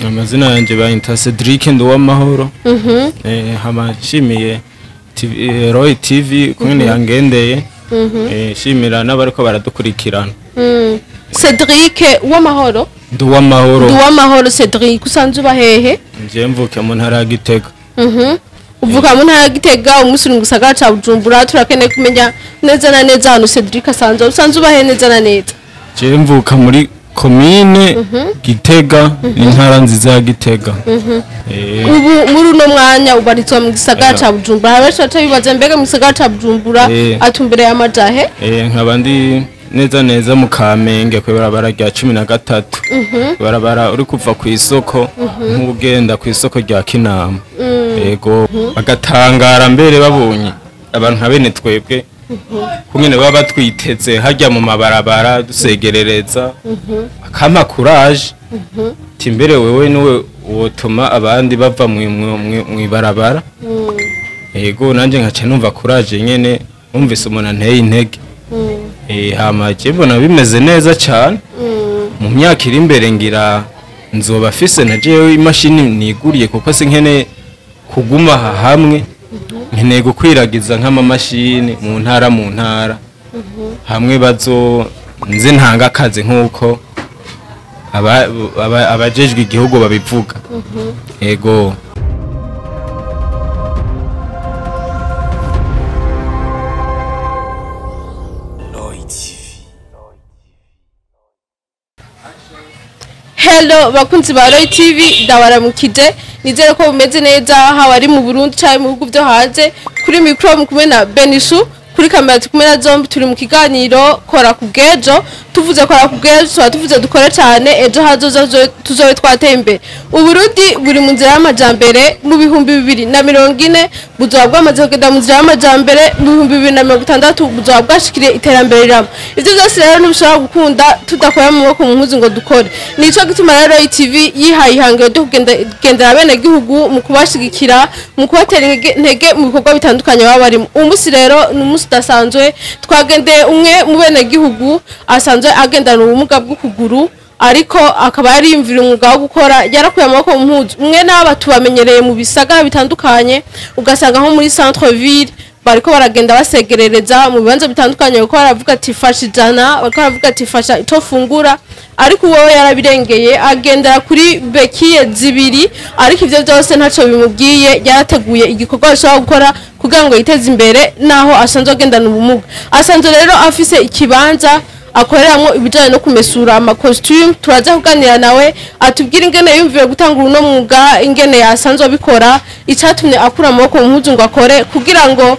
Amazina yanjye bayita Cedric Nduwamahoro. Hama nshimiye Roy TV kumwe yangendeye. Shimira n'abariko baradukurikirana. Cedric Uwamahoro. Nduwamahoro. Nduwamahoro Cedric, usanzwe uba hehe? Nje mvuke mu ntara ya Gitega. Uvuka mu ntara ya Gitega, umunsi uri mu gisagara ca Bujumbura, turakeneye kumenya neza na neza ahantu Cedric asanzwe. Usanzwe uba hehe neza na neza? Je mvuka muri komine Gitega, intara nziza ya Gitega. Ubu muri uno mwanya ubarizwa mu gisagara ca Bujumbura. Abenshi batabibaza mbega mu gisagara ca Bujumbura atumbereye amajahe? Nkaba ndi neza neza mu Kamenge kw'ibarabara rya 13. Ibarabara uri kuva ku isoko nk'ugenda ku isoko rya Kinama. Yego, bagatangara mbere babonye abantu nka bene twebwe kungene baba batwiteze hajya mu mabarabara dusegerereza, akama courage timbere wewe niwe wotuma abandi bava mu ibarabara. Yego, nanje nkaca numva courage nyene, numvise umuntu anteye intege. Hama je mbona bimeze neza cyane. Mu myaka iri imbere ngira nzoba afise na jewe imashini niguriye, kuko sinkene kuguma aha hamwe, nkeneye gukwiragiza nk'amamashini mu ntara mu ntara, hamwe bazo nze ntanga akazi nk'uko abajejwe igihugu babivuga. Yego. Hello bakunzi ba Roy TV, ndabaramukije, nizere ko bumeze neza haba ari mu Burundi cyangwa mu bihugu byo hanze. Kuri micro mu kumwe na Benishu, kuri kamera kumwe na Zombi, turi mu kiganiro kora ku bwejo. Tuvuze kora ku bwejo tuba tuvuze dukore cyane, ejo hazoza tuzobe twateye imbere. Uburundi buri mu nzira y'amajambere, mu 2040 buzoba bwamaze kugenda mu nzira y'amajambere, mu 2060 buzoba bwashikiriye iterambere rirama. Ivyo byose rero ntibishobora gukunda tudakora mu maboko mu mpuzu ngo dukore. Nico gituma rero Roy TV yihaye ihangiro ryo kugendera bene gihugu mu kubashigikira, mu kubatera intege mu bikorwa bitandukanye baba barimo. Umunsi rero ni umunsi udasanzwe, twagendeye umwe mu bene gihugu asanzwe agendana ubumuga bw'ukuguru, ariko akaba yariyumvira umwuga wo gukora, yarakuye amaboko mu mpuzu. Umwe n'aba tubamenyereye mu bisagara bitandukanye, ugasanga nko muri centre ville bariko baragenda basegerereza mu bibanza bitandukanye, kuko baravuga ati fasha ijana, bariko baravuga ati fasha icyo fungura, ariko uwo yarabirengeye agendera kuri bekiye zibiri, ariko ivyo byose ntaco bimubwiye. Yarateguye igikorwa ashobora gukora kugira ngo yiteze imbere naho asanzwe agendana ubumuga. Asanzwe rero afise ikibanza akoreramwo ibijanye no kumesura ama costume. Turaza kuganira nawe atubwira ingene yumviye gutanga uno mwuga, ingene yasanzwe abikora, icatumye akura amaboko mu mpuzu ngo akore, kugira ngo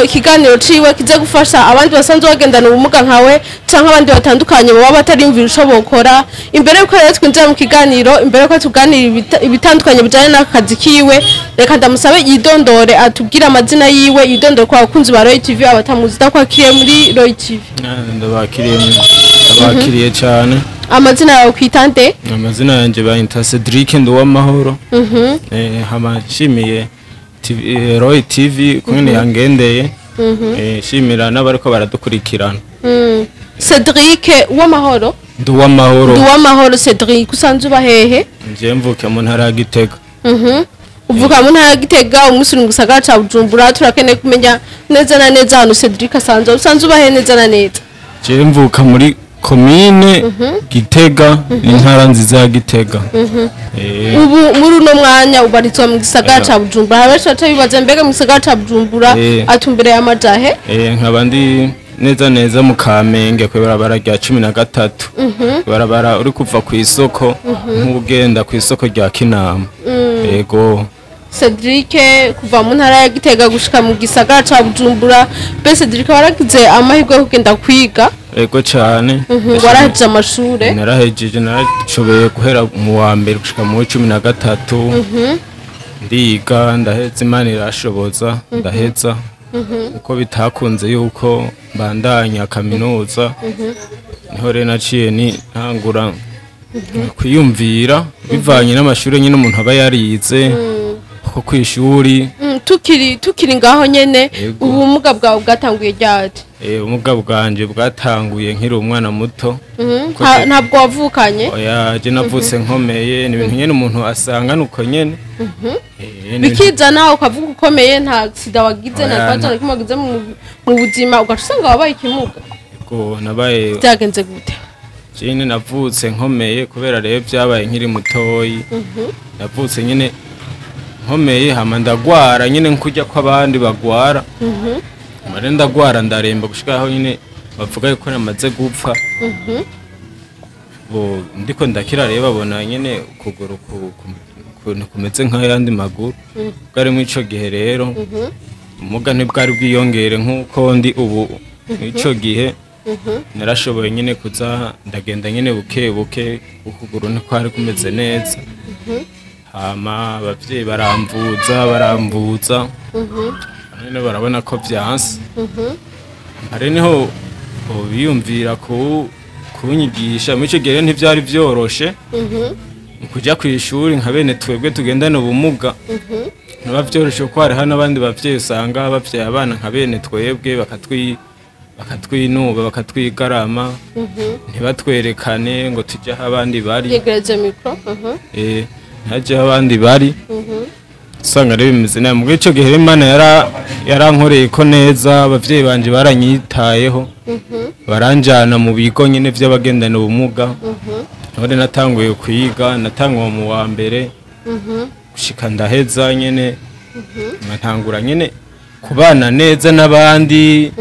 ikiganiro ciwe kize gufasha abandi basanzwe bagendana ubumuga nkawe canke abandi batandukanye baba batarimvira ico bokora. Imbere yuko rero twinjira mu kiganiro, imbere yuko tuganira ibitandukanye bijanye n'akazi kiwe, reka ndamusabe yidondore, atubwire amazina yiwe, yidondore kwa bakunzi ba Roy TV abatamuzi dakwakiriye muri Roy TV. Ndabakiriye cyane. Amazina yawe kwita nde? Amazina yanjye bayita Cedric Nduwamahoro. Hama nshimiye Roy TV kumwe yangendeye. Shimira n'abariko baradukurikirana. Cedric Uwamahoro. Nduwamahoro. Nduwamahoro Cedric, usanzwe uba hehe? Nje mvuke mu ntara ya Gitega. Uvuka mu ntara ya Gitega, umunsi uri mu gisagara ca Bujumbura, turakeneye kumenya neza na neza ahantu Cedric asanzwe. Usanzwe uba hehe neza na neza? Je mvuka muri komine Gitega, intara nziza ya Gitega. Ubu muri uno mwanya ubarizwa mu gisagara ca Bujumbura. Abenshi batabibaza mbega mu gisagara ca Bujumbura atumbereye amajahe? Nkaba ndi neza neza mu Kamenge kw'ibarabara rya 13. Ibarabara uri kuva ku isoko nk'ugenda ku isoko rya Kinama. Yego. Cedric kuva mu ntara ya Gitega gushika mu gisagara ca Bujumbura, be Cedric waragize amahirwe yo kugenda kwiga? Yego cyane. Warahejeje amashure? Narahejeje, narashoboye guhera mu wa mbere gushika mu 13. Ndiga ndaheza, Imana irashoboza ndaheza. Uko bitakunze yuko mbandanya kaminuza, niho rero naciye ni ntangura kwiyumvira bivanye n'amashure nyine umuntu aba yarize. Ako kwishuri. Tukiri ngaho nyene, Yego. ubumuga bwawe bwatanguye ryari? Ubumuga bwanje bwatanguye nkiri umwana muto. Ko Ntabwo wavukanye? Oya, je navutse nkomeye. Ni ibintu nyene umuntu asangana uko nyene. Ni ibintu- Bikizana ukavuga ukomeye, nta sida wagize, nta Oya, kibazo na kimwe wagize mu buzima, ugaca usanga wabaye ikimuga? Yego, nabaye. Byagenze gute? Jene navutse nkomeye, kubera rero byabaye nkiri mutoyi. Navutse nyene nkomeye, hama ndagwara nyene nkujya kw'abandi bagwara. Hama rero ndagwara, ndaremba gushika aho nyene bavuga yuko namaze gupfa. Bo ndiko ndakira rero, babona nyene ukuguru kumeze nk'ayandi maguru. Bwari muri ico gihe rero ubumuga ntibwari bwiyongere nk'uko ndi ubu. Ico gihe narashoboye nyine kuza ndagenda nyine buke buke, ukuguru ntikwari kumeze neza. Hama abavyeyi baramvuza, none barabona ko vyanse. Hari niho biyumvira kunyigisha. Muri ico gihe rero ntivyari vyoroshe mu kuja kw'ishuri nka bene twebwe tugendana ubumuga. Ntiba vyoroshe kuko hariho n'abandi bavyeyi usanga bavyaye abana nka bene twebwe, bakatwinuba, bakatwigarama, ntibatwerekane ngo tujye aho abandi bari. Yegereze micro. Ntihajye aho abandi bari. Usanga rero bimeze nabi. Muri ico gihe rero Imana yarankoreye ko neza, abavyeyi banje baranyitayeho, baranjana mu bigo nyene vy'abagendana ubumuga. None natanguye kwiga, natanguye mu wa mbere gushika ndaheza nyene, nkatangura nyene kubana neza n'abandi.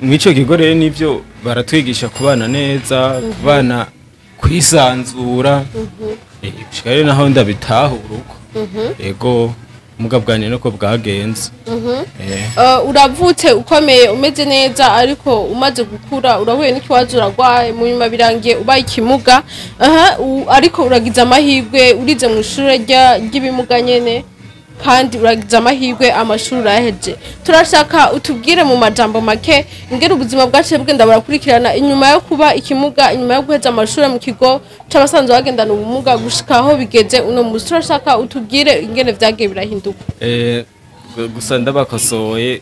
Mw'ico kigo rero nivyo baratwigisha, kubana neza, kubana kwisanzura. Gushika rero naho ndabitahura uko. Ego, ubumuga bwanje nuko bwagenze. Uravutse ukomeye, umeze neza, ariko umaze gukura urahuye n'ikibazo, uragwaye, mu nyuma birangiye ubaye ikimuga. Aha, ariko uragize amahirwe urize mu ishure ry'ibimuga nyene, kandi uragize amahirwe amashuri uraheje. Turashaka utubwire mu majambo make ingene ubuzima bwaciye bugenda burakurikirana inyuma yo kuba ikimuga, inyuma yo guheza amashuri mu kigo c'abasanzwe bagendana ubumuga, gushika aho bigeze uno musi. Turashaka utubwire ingene vyagiye birahinduka. Gusa ndabakosoye,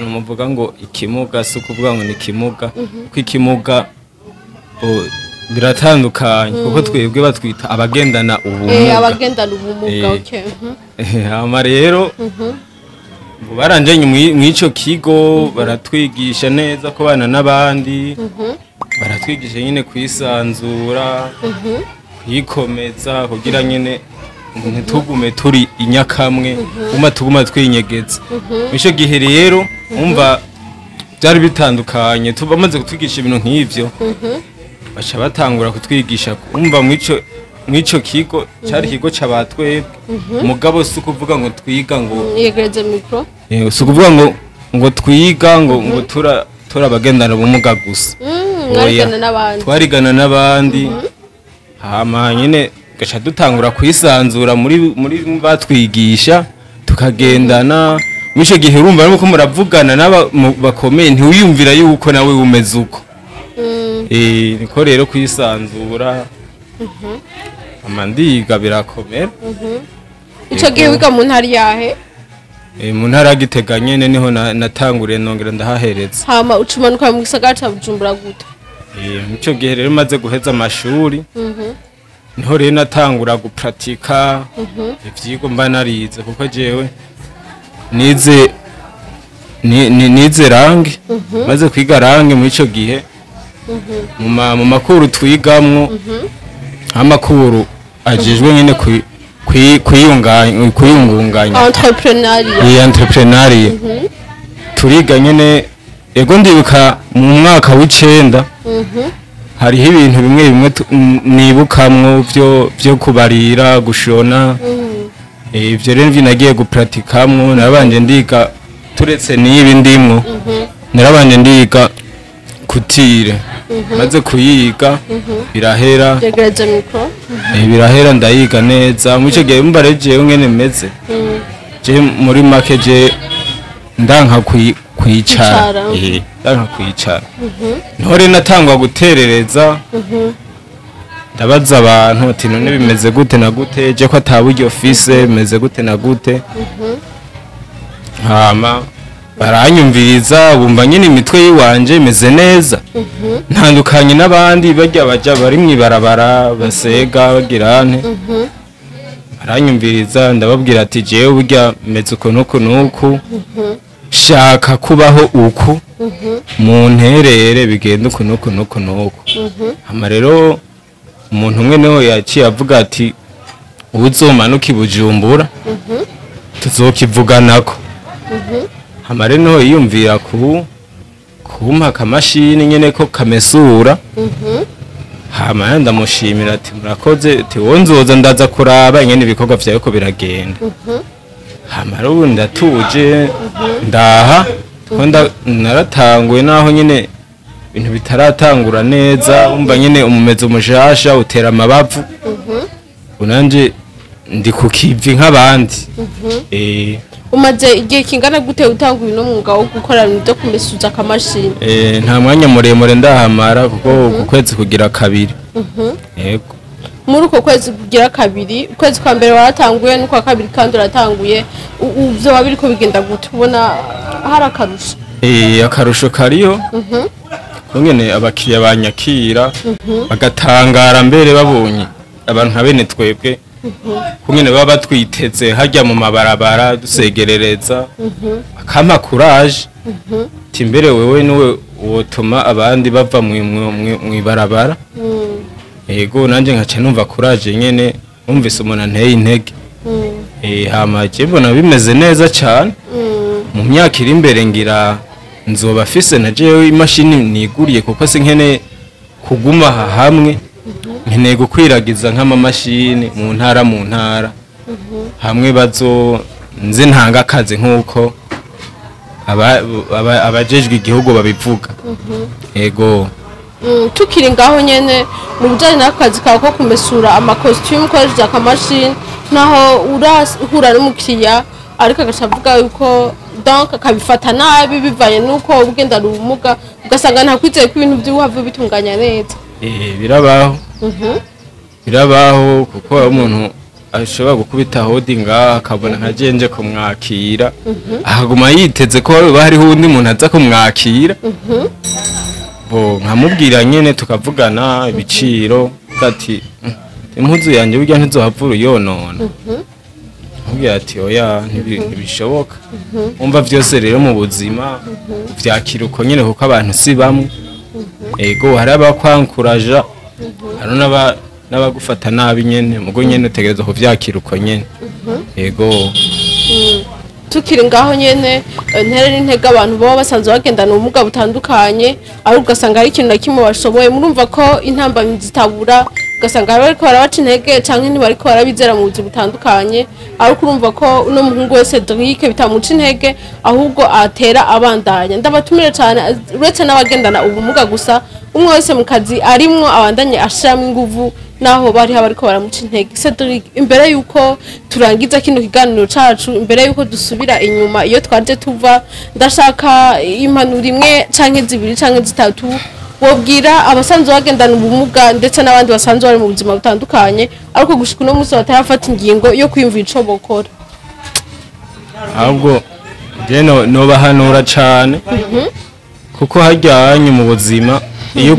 muvuga ngo ikimuga, si ukuvuga ngo ni ikimuga, kuko ikimuga biratandukanye, kuko twebwe batwita abagendana ubumuga. Abagendana ubumuga. Okay. Hama rero baranjanye mw'ico kigo, baratwigisha neza kubana n'abandi, baratwigisha nyine kwisanzura, kwikomeza, kugira nyine ntitugume turi inyakamwe, guma tuguma twinyegeza. Mw'ico gihe rero umva byari bitandukanye. Bamaze kutwigisha ibintu nk'ivyo, baca batangura kutwigisha. Umva, mw'ico kigo cyari ikigo c'abatwebwe, mugabo si ukuvuga ngo twiga ngo Yegereze micro. Si ukuvuga ngo twiga ngo tura abagendana ubumuga gusa. Oya. Mwarigana n'abandi. Twarigana n'abandi. Hama nyine gaca dutangura kwisanzura muri batwigisha, tukagendana. Muri ico gihe urumva nuko muravugana n'aba bakomeye, ntiwiyumvira yuko nawe umeze uko. Niko rero kwisanzura, hama ndiga birakomera. Ico gihe wiga mu ntara yahe? Mu ntara ya Gitega nyene niho natanguriye, nongera ndahahereza. Hama ucumanuka mu gisagara ca Bujumbura gute? Muco gihe rero maze guheza amashuri, niho rero natangura gupratika ivyigwa mba narize, kuko jewe nize nize langue. Maze kwiga langue, muri ico gihe mu makuru twigamwo, amakuru ajejwe nyene kwiyungunganya. Entrepreneuriat. Iyi entrepreneuriat turiga nyene. Ego, ndibuka mu mwaka w'icenda hariho ibintu bimwe bimwe nibukamwo vyo kubarira, gushona. Ivyo rero nivyo nagiye gupratikamwo. Narabanje ndiga, turetse n'ibi ndimwo, narabanje ndiga couture. Maze kuyiga birahera. Yegereze micro. Birahera, ndayiga neza. Muri ico gihe mba rero jewe ngene meze, je muri make je ndanka kwicara. Kwicara. Ndanka kwicara. Niho rero natangwa guterereza. Ndabaza abantu ati none bimeze gute na gute, je ko ataburyo ofise bimeze gute na gute. Hama baranyumviriza, bumva nyine imitwe yiwanje imeze neza, ntandukanye n'abandi bajya baja bari mw'ibarabara basega bagira nte. Baranyumviriza, ndababwira ati jewe burya meze uku n'uku n'uku, shaka kubaho uku, mu nterere bigenda uku n'uku n'uku n'uku. Hama rero umuntu umwe niwe yaciye avuga ati uzomanuka i Bujumbura tuzokivuganako. Hama rero niho yiyumvira kumpa akamashini nyene ko kamesura. Hama ndamushimira ati murakoze, ati wowe nzoza ndaza kuraba ingene ibikorwa vyawe ko biragenda. Hama rero ubu ndatuje ndaha ko naratanguye, naho nyene ibintu bitaratangura neza, umva nyene umumezo umushasha utera amabavu. Unanje ndi ku kivi nk'abandi. Umaze igihe kingana gute utanguye uno mwuga wo gukora ibintu byo kumesuza akamashini? Nta mwanya muremure ndahamara, kuko ku kwezi kugira kabiri. Yego. Muri uko kwezi kugira kabiri, ukwezi kwa mbere waratanguye n'ukwa kabiri kandi uratanguye, vyoba biriko bigenda gute? Ubona hari akarusho? Akarusho kariho. Kungene abakiriya banyakira bagatangara mbere babonye abantu nka bene twebwe, kungene baba batwiteze hajya mu mabarabara dusegerereza, bakampa courage ati mbere wewe niwe wotuma abandi bava mw'ibarabara. Yego, nanje nkaca numva courage nyene, numvise umuntu anteye intege. Hama je mbona bimeze neza cane. Mu myaka iri imbere ngira nzoba afise na jewe imashini niguriye, kuko sinkeneye kuguma aha hamwe, nkeneye gukwiragiza nk'amamashini mu ntara mu ntara, hamwe bazo nze ntanga akazi nk'uko abajejwe igihugu babivuga. Yego. Tukiri ngaho nyene mu bijanye n'akazi kawe ko kumesura amakositimu ukoresheje akamashini, naho urahura n'umukiriya ariko agaca avuga yuko donc akabifata nabi bivanye n'uko ubugendana ubumuga, ugasanga ntakwizeye ko ibintu by'uhava bitunganya neza. Birabaho. Birabaho, kuko umuntu ashobora gukubita hodi ngaha akabona nka jenje kumwakira, akaguma yiteze ko haba hariho uwundi muntu aza kumwakira. Bo nkamubwira nyene tukavugana ibiciro, ati impuzu yanjye burya ntizohavura uyonona. Nkubwira ati oya, ntibishoboka. Umva vyose rero mu buzima vyakira uko nyene, kuko abantu si bamwe. Ego, hari abakwankuraja, hari n'abagufata nabi nyene, mugo nyene utegerezwa kuvyakira uko nyene. Ego. Tukiri ngaho nyene, ntere n'intege abantu baba basanzwe bagendana ubumuga butandukanye, ariko ugasanga hari ikintu na kimwe bashoboye. Murumva ko intambamyi zitabura, ugasanga bariko barabaca intege canke ntibariko barabizera mu buzima butandukanye, ariko urumva ko uno muhungu we Cedric bitamuca intege, ahubwo atera abandanya. Ndabatumire cane, uretse n'abagendana ubumuga gusa, umwe wese mu kazi arimwo abandanye ashiramwo inguvu naho bari bariko baramuca intege. Cedric, imbere yuko turangiza kino kiganiro cacu, imbere yuko dusubira inyuma iyo twaje tuva, ndashaka impanuro imwe canke zibiri canke zitatu wobwira abasanzwe bagendana ubumuga ndetse n'abandi basanzwe bari mu buzima butandukanye, ariko gushika uno munsi batarafata ingingo yo kwiyumvira ico bokora. Ahubwo je nobahanura cane, kuko harya mu buzima iyo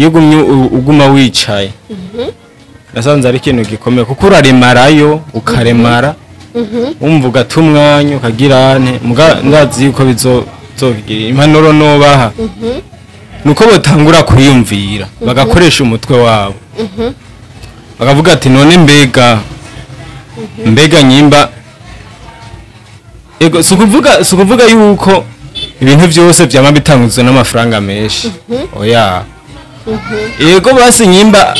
ugumye uguma wicaye, nasanze ari ikintu gikomeye, kuko uraremarayo ukaremara, umva ugata umwanya ukagira nte, ndazi yuko bizogira. Impanuro nobaha nuko botangura kwiyumvira, bagakoresha umutwe wabo, bakavuga ati none mbega nyimba. Ego, sukuvuga yuko ibintu byose byama bitanguzwe n'amafaranga menshi. Oya. Ego, basi nyimba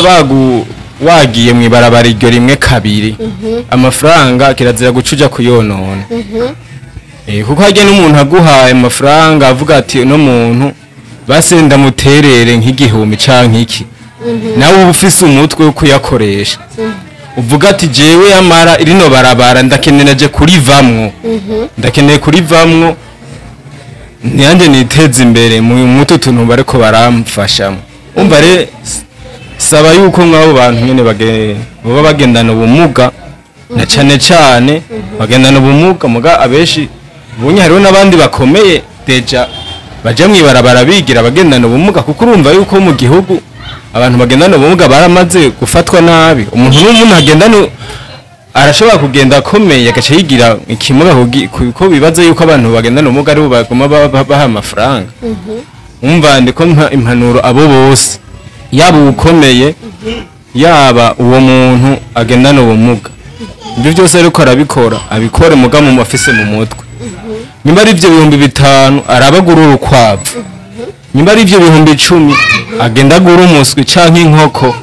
bagu wagiye mw'ibarabara iryo rimwe kabiri, amafaranga kirazira gucuja kuyonona. Kuko harya n'umuntu aguhaye amafaranga avuga ati uno muntu basi ndamuterere nk'igihumbi canke iki, nawe uba ufise umutwe wo kuyakoresha, uvuga ati jewe yamara irino barabara ndakeneye je kurivamwo, ndakeneye kurivamwo nyanjye niteze imbere mu mutu tuntu bariko baramfashamo. Umva re Saba yuko nk'abo bantu nyene baba bagendana ubumuga, na cane cane bagendana ubumuga, muga abenshi ubunye hariho n'abandi bakomeye déjà baja mw'ibarabara bigira bagendana ubumuga, kuko urumva yuko mu gihugu abantu bagendana ubumuga baramaze gufatwa nabi. Umuntu n'umuntu agendana arashobora kugenda akomeye agaca yigira ikimuga, kuko bibaza yuko abantu bagendana ubumuga aribo baguma baha amafaranga. Umva, ndiko mpa impanuro abo bose, yaba uwukomeye, yaba uwo muntu agendana ubumuga, ibyo byose ariko arabikora, abikore muga mu afise mu mutwe. Nyuma ari ibyo 5000 arabagura urukwavu, nyuma ari ibyo 10,000 agenda agura umuswi canke inkoko,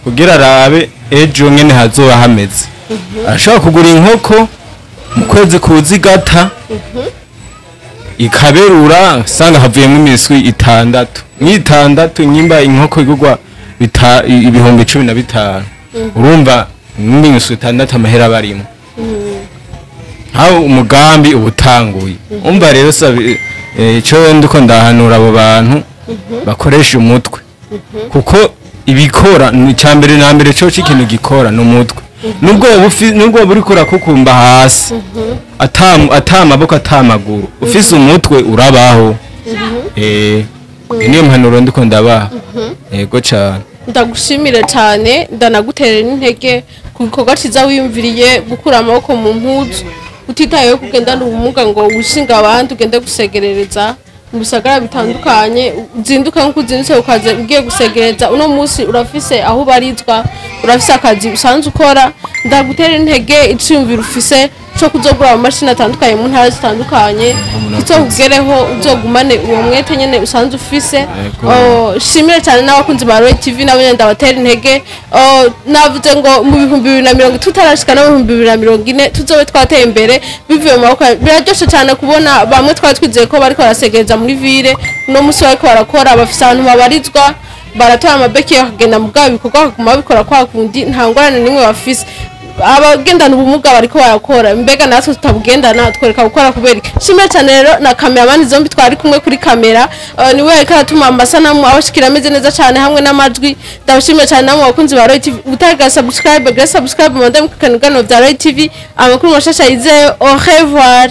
kugira arabe ejo nyene hazoba hameze. Arashobora kugura inkoko mu kwezi kuza igata, ikaberura, usanga havuyemo imiswi itandatu nk'itandatu. Nyimba inkoko igurwa 15,000, urumva n'imiswi itandatu amahera barimo aho umugambi uba utanguye. Umva rero, sabi ico ndiko ndahanura abo bantu, bakoresha umutwe, kuko ibikora ni icya mbere na mbere cyo ikintu gikora ni umutwe. Nubwo woba uriko urakukumba hasi, ata amaboko, ata amaguru, ufise umutwe urabaho. Niyo mpanuro ndiko ndabaha, yego cane. Ndagushimire cyane, ndanaguterera n'intege ku gikorwa cyiza wiyumviriye, gukura amaboko mu mpuzu utitayeho kugendana ubumuga, ngo wishinge abandi ugende gusegerereza mu bisagara bitandukanye. Uzinduke nk'uko uzindutse ukaza ugiye gusegereza, uno munsi urafise aho ubarizwa, urafise akazi usanzwe ukora. Ndagutera intege iciyumviro ufise cyo kuzogura amamashini atandukanye mu ntara zitandukanye, kizokugereho, uzogumane uwo mwete nyene usanzwe ufise. Yego. Oh, shimire cyane n'abakunzi ba Roy TV, nabo nyene ndabatera intege. Oh, navuze ngo mu 2030 tutarashika no mu 2040 tuzobe twateye imbere bivuye mu maboko. Biraryoshe cyane kubona bamwe twari twizeye ko bariko barasegereza muri ville, uno munsi bariko barakora, bafise ahantu babarizwa, baratora amabeki bakagenda mu bwabo, ibikorwa bakaguma babikora kwa kundi, nta ngorane n'imwe bafise. Abagendana ubumuga bariko barakora, mbega natwe tutabugendana twereka gukora kubera iki? Shimire cyane rero na cameraman zombi twari kumwe kuri kamera, niwe yariko aratuma amasanamu abashikira ameze neza cyane hamwe n'amajwi. Ndabashimiye cyane namwe abakunzi ba Roy TV. Utaga subscribe, gira subscribe, mande mu kanugano bya Roy TV, amakuru mashasha yizewe. Au revoir.